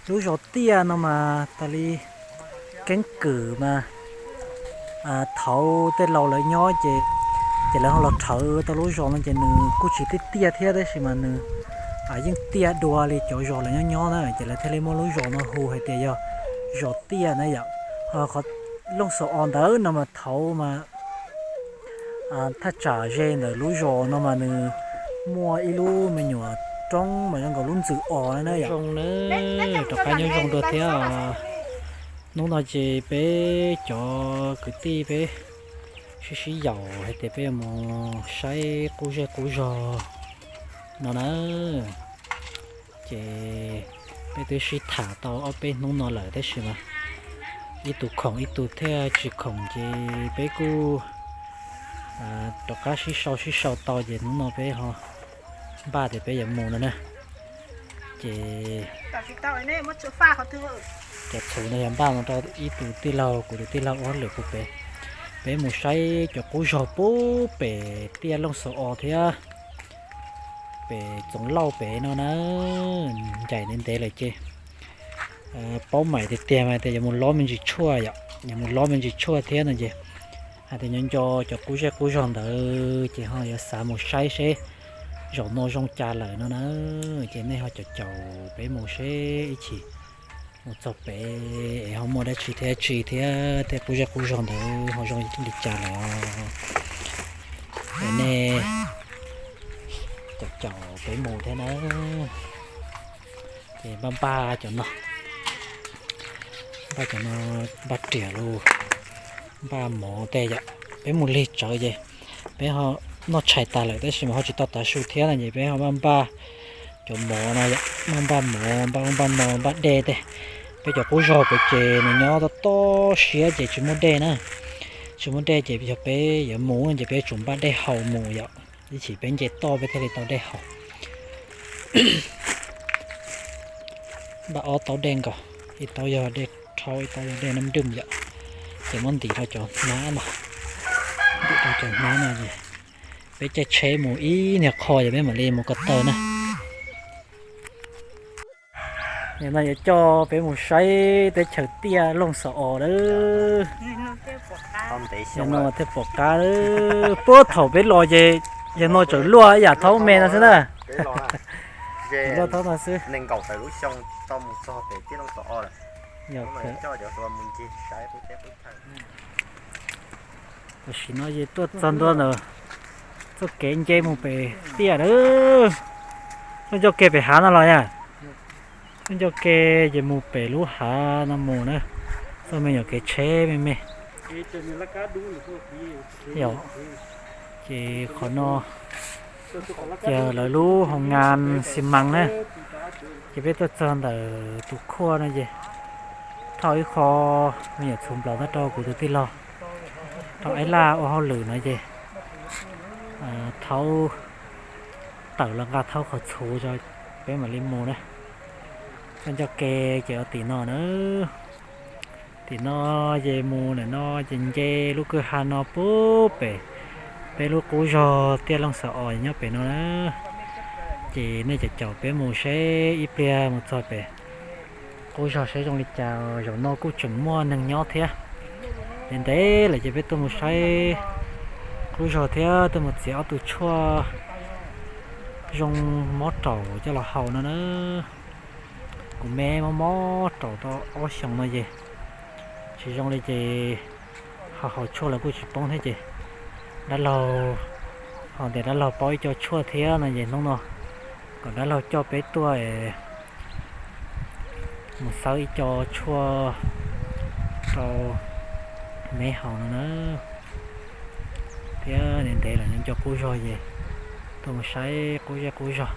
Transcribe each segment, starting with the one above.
Lub zos Tiaj no mas tas li keeb kwm mas thaud tej laus lawv nyob ces, ces lawv ho los rhawv tau lub zos no ces nws kuj tsis tiaj tiaj thiab tab sis mas nws yeej tiaj dua li cov zos lawv nyob nyob na ces lawv thiaj li muab lub zos no hu hais tias yog zos Tiaj na yom. Qhov Looj Xaus Os ntawd no mas thaud mas thaj tsam ze ntawm lub zos no mas nws muaj ib lub me nyuam roob mas zoo nkaus lub ntxwm os na yom. Zoo na, rov qab nyob zoo dua thiab. Hnub no ces peb cov kwv tij peb sib sib yaum hais tias peb yuav mus saib qub zej qub zog no na. Ces peb twb sib tham tau ob peb hnub no lawm tab sis mas ib tug khoom ib tug thiaj tsis khoom ces peb kuj rov qab sib sau sib sau tau ces hnub no peb ho npaj tias peb yuav mus no na. Ces cov txhuv no yog npaj mus rau ib tug tij laug, kuv tus tij laug ua hauj lwm puag pem. Peb mus saib cov qub zog puag pem Tiaj Looj Xaus Os thiab pem Txoov Lauj pem no na. Ncaim ntev ntev lawm ces paub mais tiag tiag mas tias yuav mus lob me ntsis tshuaj yom, yuav mus lob me ntsis tshuaj thiab no ces hais tias nyob nco cov qub zej qub zog ntawd ces ho yuav xav mus saib seb zaum no zoo cas lawm no na. Ces nej ho caum caum peb mus seb ib chim mus txog pem es ho muaj dab tsi thiab tsi thiab tej qub zej qub zog ntawd ho zoo li cas lawm. Es nej caum caum peb mus thiab na. Ces npaj npaj cov no, npaj cov no, npaj riam los npaj mov tej yom. Peb mus lig tsawv ces peb ho noj tshais tas lawm tab sis mas ho tsis tau tav su thiab no ces peb ho npaj npaj cov mov no yom, npaj npaj mov, npaj ub npaj no, npaj dej tej. Peb cov qub zog pem ces nws nyob toj toj siab ces tsis muaj dej na. Tsis muaj dej ces yog peb yuav mus ces peb tsum npaj dej haus mus yom. Ib chim peb nce toj peb thiaj li tau dej haus. Npaj ob taub dej nkaus, ib taub yog dej rhaub ib taub yog dej nab dwm yom. Ces muab ntim rau cov hnab no, ntim rau cov hnab no es peb caij tsheb mus ib niag qho ces peb mam li mus ko taw na. Nim no yuav coj peb mus saib teb chaws Tiaj Looj Xaus Os lawm. Nim no thiaj pom qab, puag thaum peb los ces yog no tseem luaj ib yam thaub me no xwb na. Luaj thaub no xwb. Tam sim no ces tuaj txog ntua ntawm txoj kev nce mus pem Tiaj lawm. Tuaj ncauj ke pem hav no los yom. Tuaj ncauj ke ces mus pem lub hav no mus na. Txoj me nyuam kev tsheb me me. Yog, ces qhov no ces lawv lub hoo nkas xi mas na. Ces peb tuaj txog ntawm tus khuaj no ces thauj ib qho me nyuam txhuv nplaum tag rau kuv tus tij laug, rau Aib Laj ua hauj lwm no ces thaub tawm los nqa thaub qhov txhuv tso peb mam li mus na. Tuaj ncauj ke ces ua tim no na. Tim no ces mus ntawm no ces nce lub kwj ha no puag pem peb lub qub zog Tiaj Looj Xaus Os nyob pem no na. Ces nej caum caum peb mus seb ib pliag mus txog pem qub zog seb zoo li cas, zaum no kuj tseem muaj neeg nyob thiab. Ntev ntev lawm ces peb tuaj mus saib qub zog thiab tuaj mus txiav ob tug tshuaj zoo mob raum coj los haus no na. Kuv me mob mob raum tau ob xyoos no ces tsis zoo li ces ho haus tshuaj los kuj tsis poob thiab ces dab laug, ho tias dab laug paub ib co tshuaj thiab no ces hnub no kom dab laug coj peb tuaj mus xawb ib co tshuaj rau me haus no na. Thiab ntev ntev lawm nco qub zog ces tuaj mus saib qub zej qub zog.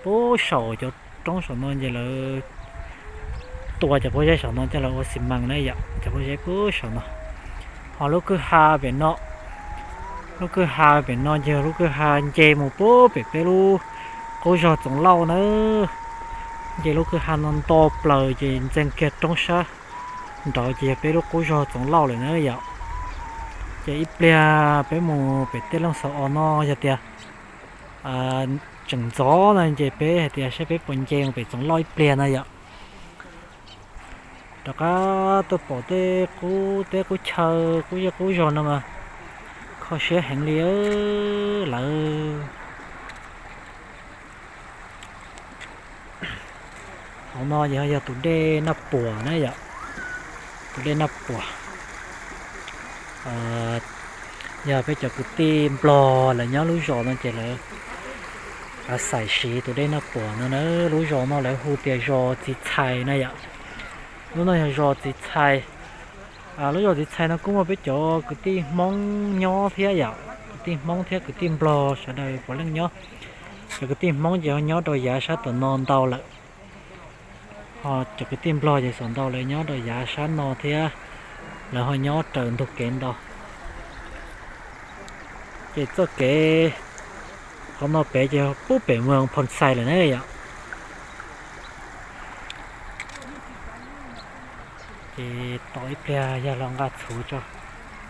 Puag saum cov roob saum no ces lawv tua cov pob zeb saum no coj los ua xi mas na yom, cov pob zeb puag saum no. Ho lub kwj ha pem no, lub kwj ha pem no ces lub kwj ha nce mus puag pem peb lub qub zog Txoov Lauj na. Nce lub kwj ha no nto plaws ces ntxeev kiag roob sab nraud ces yog peb lub qub zog Txoov Lauj lawm na yom. Ces ib pliag peb mus pem Tiaj Looj Xaus Os no yog tias tseem ntxov no ces peb hais tias saib peb puas nce mus pem Txoov Lauj ib pliag no yom. Rov qab tuaj pom tej qub teb qub chaw qub zej qub zog no mas kho siab heev li lawm. Hauv no yog tus dej Naj Puas na yom, tus dej Naj Puas. Yog peb cov kwv tij Nplog lawv nyob lub zos no ces lawv xais siv tus dej Naj Puas no na. Lub zos no lawv hu tias zos Txiv Txhais na yom. Lub no yog zos Txiv Txhais. Lub zos Txiv Txhais no kuj muaj peb cov kwv tij Hmoob nyob thiab yom, kwv tij Hmoob thiab kwv tij Nplog sawv daws puav leej nyob. Cov kwv tij Hmoob ces ho nyob rau yav sab tom no ntau lawm, ho cov kwv tij Nplog ces xav ntau lawv nyob rau yav sab no thiab, lawv ho nyob raws ntug kev ntau. Ces txoj kev qhov no pem ces pub pem mus Phoo Xais lawm na yom. Ces tos ib pliag yawg los nqa txhuv tso,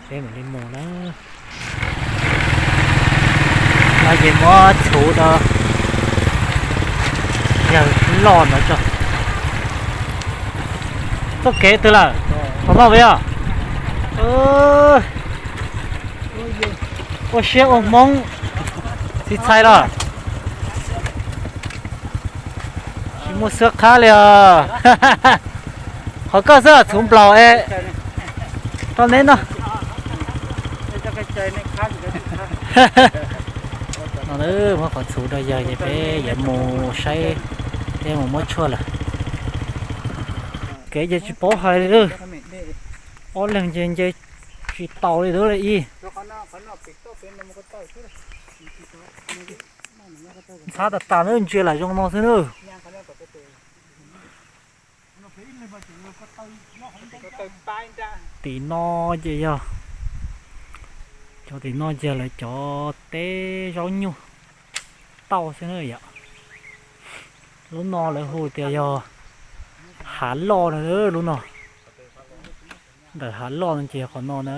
peb mam li mus na. No ces muab txhuv rau yawg loj ntawd tso. Txoj kev twg lawm? Qhov no puas yog? Ua siab ua Hmoob, Txiv Txhais los tsis muaj xwab qhab li os. Qhov koj xwb txhuv nplaum es rau neb no. No muab qhov txhuv rau yawg ces peb yuav mus saib, peb mus muab tshuaj lawm. Kev ces tsis paub hais li, ob leeg ces nce tsis taus li ib. Ntxhab tas tas na, ntsia lam zoo no xwb na. Tim no ces yog, cov tim no ces lawv cov teb zaub nyuj tauj xwb na yom. Lub no lawv hu tias yog Hav Loj no, lub no. Ntawm Hav Loj no ces yog qhov no na.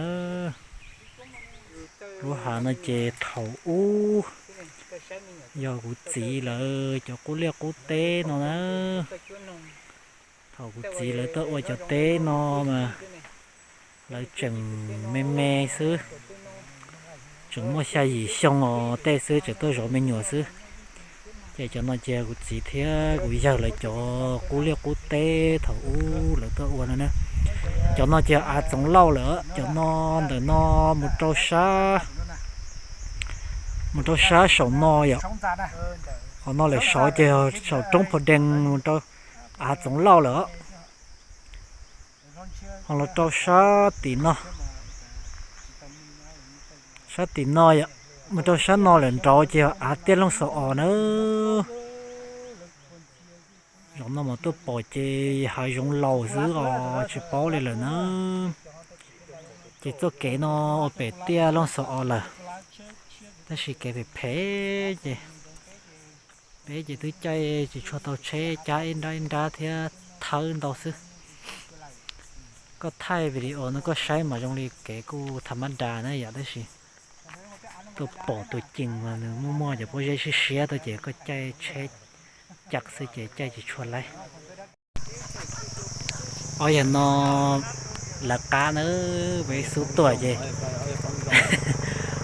Lub hav no ces thaum ub yog kuv txiv lawv cov qub liaj qub teb no na. Thaum kuv txiv lawv tuaj ua cov teb no mas lawv tseem me me xwb, tseem muaj xya yim xyoo os tej xwb, tseem tuaj zov me nyuam xwb. Ces cov no ces kuv txiv thiab kuv yawg lawv cov qub liaj qub teb thaum ub lawv tuaj ua no na. Cov no ces av Txoov Lauj lawm, cov no ntawm no mus rau sab, mus rau sab saum no yom. Qhov no lawm sov ces saum roob Phav Dees mus rau av Txoov Lauj lawm. Ho los rau sab tim no, sab tim no yom, mus rau sab no lawm nraud ces yog av Tiaj Looj Xaum Os na. Zaum no mas tuaj pom ces hav zoov laus xwb os tsis paub li lawm na. Ces txoj kev no ua pem Tiaj Looj Xaum Os lawm, tab sis kev phem phem ces peb ces twb caij tsis tshua tau tsheb, cab ib nrab ib nrab thiab thawb ntau xwb. Koj thaij video no koj saib mas zoo li kev kuj tham mab das na yom, tab sis tuaj pom tus ceem mas nws muaj muaj cov pob zeb siab siab tuaj ces koj caij tsheb cam xwb ces caij tsis tshua laib. Ob yam no lawv qab na, peb xub tuaj ces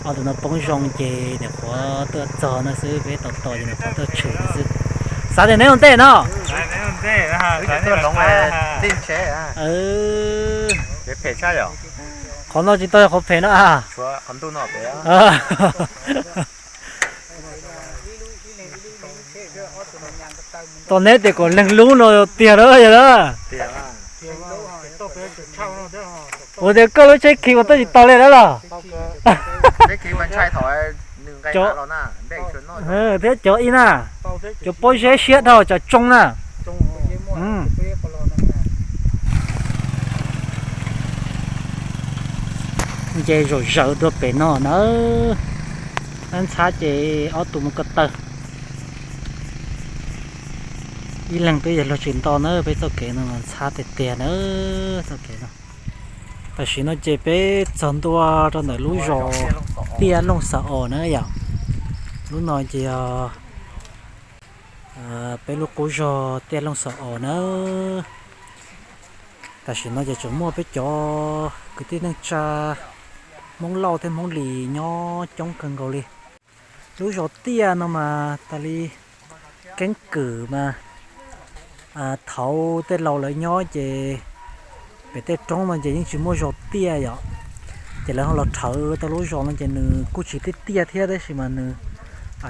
ob tug no poob zoo ces niam qhuav tuaj txog no xwb, peb tos tos ces niam qhuav tuaj tshwm no xwb. Xav tias neb ua ntej no. Qhov no tsis tau yog qhov phem no a. Tos neb tias kom leeg lub no tiag lawm yog lawm. Ua tias koj lub tsheb khi ua tuaj tsis tau li lawm los? Thiab cov ib na, cov pob zeb siab dhau tsam tsoo na. Nce zom zaws dua pem no na. Ntxhab ces ob tug mus ko taw, ib leeg twb yog luag tsis nto na. Peb txoj kev no ntxhab tiag tiag na, txoj kev no. Tam sim no ces peb txog ntua rau ntawm lub zos Tiaj Looj Xaum Os na yom. Lub no ces yog peb lub qub zos Tiaj Looj Xaum Os na. Tam sim no ces tseem muaj peb cov kwv tij neej tsa Hmoob Lauj thiab Hmoob Lis nyob coob kawg nkaus li. Lub zos Tiaj no mas tas li keeb kwm mas thaum tej laus lawv nyob ces pem tej roob no ces yeej tsis muaj zos tiaj yom. Ces lawv ho los rhawv tau lub zos no ces nws kuj tsis tiaj tiaj thiab tab sis mas nws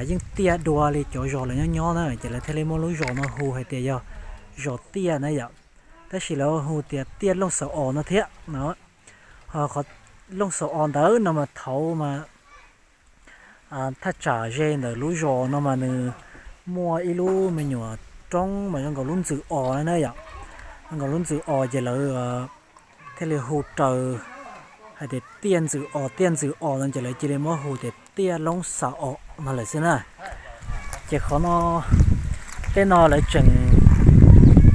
yeej tiaj dua li cov zos lawv nyob nyob na, ces lawv thiaj li muab lub zos no hu hais tias yog zos Tiaj na yom. Tab sis lawv hu tias Tiaj Looj Xaus Os no thiab no. Qhov Looj Xaus Os ntawd no mas thaum mas thaj tsam ze ntawm lub zos no mas nws muaj ib lub me nyuam roob mas zoo nkaus lub ntxwm os na yom. Zoo nkaus lub ntxwm os ces lawv thiaj li hu raws hais tias Tiaj Ntxwm Os, Tiaj Ntxwm Os no ces lawv cia li muab hu tias Tiaj Loob Xaus Os no lawm xwb na. Ces qhov no, tej no lawv tseem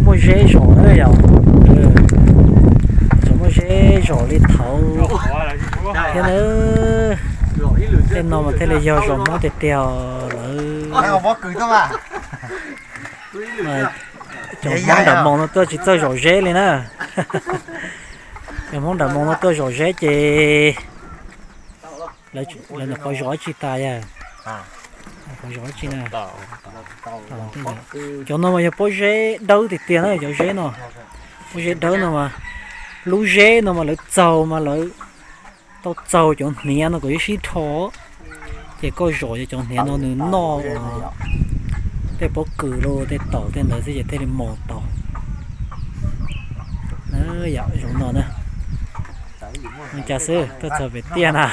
muaj zeb zos na yom. Tseem muaj zeb zos li thaum thiab na. Tej no mas thiaj li yog zos Hmoob tiag tiag lawv. Cov Hmoob nram Moos no tuaj tsis txawj zom zeb li na. Cov Hmoob nram Moos no tuaj zom zeb ces lawv nyuam qhuav zom ib tsi tas yog, qhuav zom ib tsi na. Cov no mas yog pob zeb dawb tiag tiag na, cov zeb no, pob zeb dawb no mas, lub zeb no mas lawv txaug mas lawv tau txaug cov hniav no kom ib sib rho, ces koj zom cov hniav no nws noj tej pob kws los tej taum tej ntawd xwb ces thiaj li mos tau. Yam zoo no na. Ua cas xwb tuaj txog pem Tiaj na,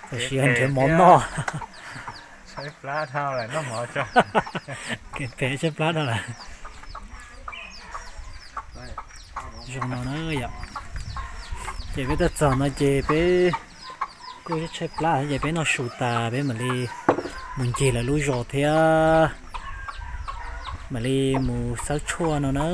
tam sim yog nrhiav mov noj. Kev phem tshaib plab no lawm. Zoo no na yom. Ces peb tuaj txog no ces peb kuj tshaib plab ces peb noj su tas peb mam li mus ncig lawv lub zos thiab mam li mus xawb tshuaj no na.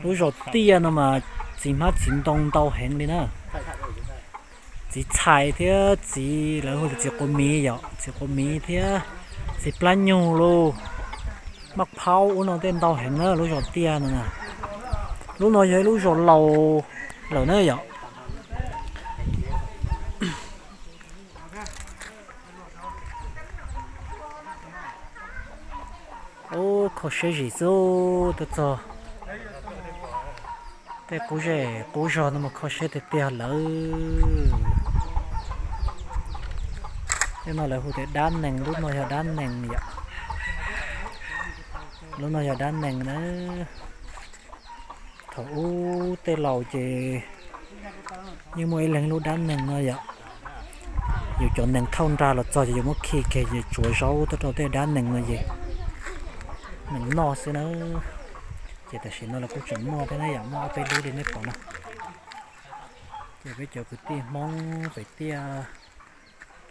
Lub zos Tiaj no mas txiv hmab txiv ntoo ntau heev li na. Txiv txhais thiab txiv, lawv hu tias txiv quav miv yom, txiv quav miv thiab txiv plab nyug lauj, maj phaub ub no tej ntau heev na lub zos Tiaj no na. Lub no yog ib lub zos laus lawm na yom. Ub, kho siab zim xwb, tuaj txog tej qub zej qub zog no mas kho siab tiag tiag lawm. Tej no lawv hu tias dab nees, lub no yog dab nees yom. Lub no yog dab nees na. Thaum ub tej laus ces yeej muaj ib leeg lub dab nees no yom. Yus cov nees thauj nra los txog ces yus muab khi kiag ces tsuav zaub tuaj rau tej dab nees no ces nees noj xwb na. Ces tam sim no los kuj tseem muaj thiab na yom, muaj ob peb lub li nej pom no. Ces peb cov kwv tij Hmoob pem Tiaj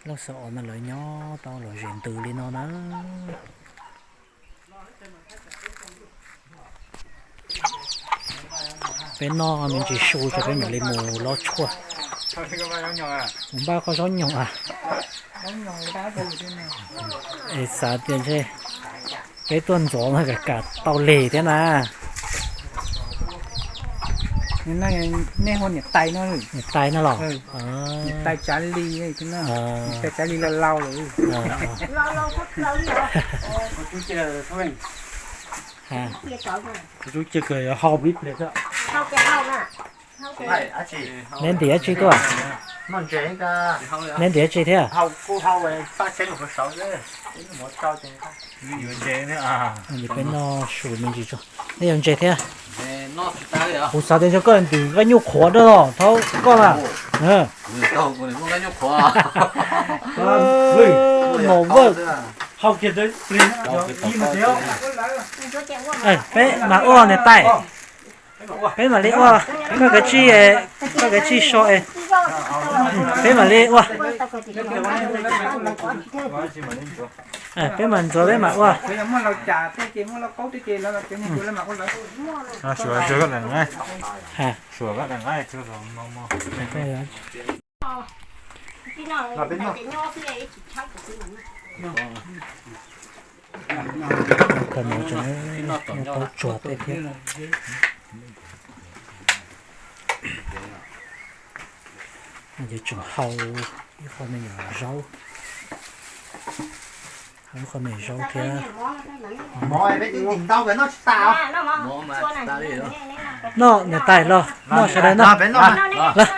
Looj Xaus Os no lawv nyob tau lom zem ntws li no na. Peb noj me ntsis su ces peb mam li mus lob tshuaj. Mus npaj koj zaub nyoos a. Es xav tias ntshe peb tuaj ntxov no kam kam tau lig thiab na. Nej hu niam tais no. Niam tais no los? Niam tais Tsav Lis, niam tais Tsav Lis laus laus lawm. Neb ntim dab tsi tuaj? Neb ntim dab tsi thiab? Peb noj su me ntsis tso. Neb yuav ntses thiab? Kuv xav tias ntshe koj ntim nqaij nyuj qhuav dab los thaub koj na. Nom vawj. Peb mam ua niam tais. Peb mam li ua. Koj kav tsij, koj kav tsij so es peb mam li ua. Peb mam ntxuav peb mam ua. Kho no tseem noj taub tsuag tej thiab. Ces tseem hau ib qho me nyuam zaub, hau ib qho me nyuam zaub thiab. Noj niam tais los noj sawv daws noj. Los,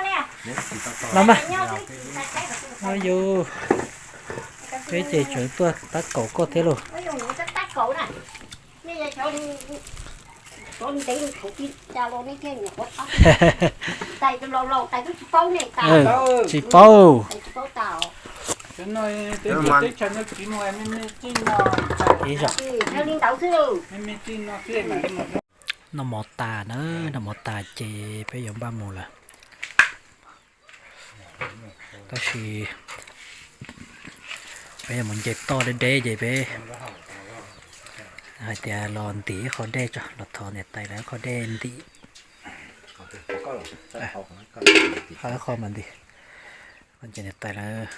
los mas. Yus, peb ces tseem tuaj tab kaum koj thiab lauj. Tsis paub. Noj mov tas na, noj mov tas ces peb yuav npaj mus lawm. Tab sis peb yuav mus nce toj deb deb ces peb hais tias los ntim ib qho dej tso, los thov niam tais lawv ib qho dej ntim. Hau ib qho mas ntim. Ces niam tais lawv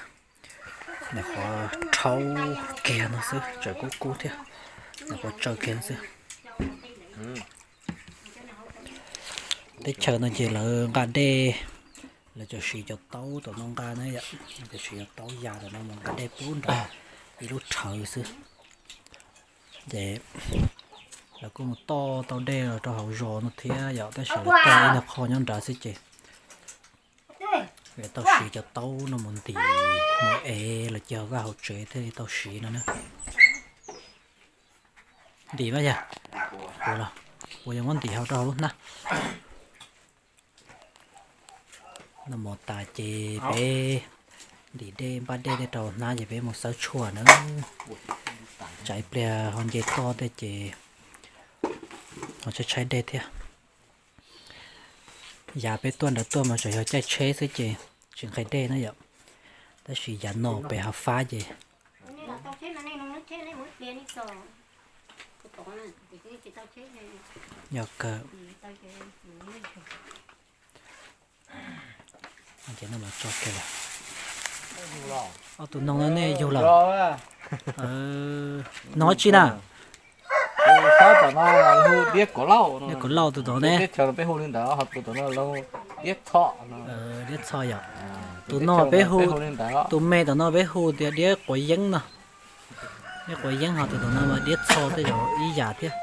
nyuam qhuav rhaub kiag no xwb, tseem kub kub thiab, nyuam qhuav tsaws kiag no xwb. Teb chaws no ces lawv nqa dej, lawv cov siv cov taub tom no nqa na yom, cov siv cov taub ya tom no mus nqa dej pub nrad ib lub rhawv xwb. Ces lawv kuj mus toj tau dej los rau hauv zos no thiab yom, tab sis lawv toj ib nyuag qho nyob nrad xwb ces lawv tau siv cov taub no mus ntim, mus ev los cia vaj hauv tsev thiaj li tau siv no na. Ntim mas yog, puas yog muab ntim hau rau hauv lub hnab. Noj mov tas ces peb ntim dej npaj dej tej rau hnab ces peb mus xawb tshuaj na. Tsam ib pliag ho nce toj tej ces ho tshaib tshaib dej thiab. Yav peb tuaj ntawd tuaj mas tseem yog caij tsheb xwb ces tsis nqhis dej na yom. Tab sis yav no pem hav fab ces yog kawg. Ces no tso kiag lawm. Ob tug noog no nej yug los? Noog dab tsi na? Diab Kaum Lauj tus tod ne. Diab Txho yom. Tus no peb hu, tus me tom no peb hu tias Diab Quav Yeeb no. Diab Quav Yeeb ho tus tom no mas Diab Txho tej zaum ib yam thiab.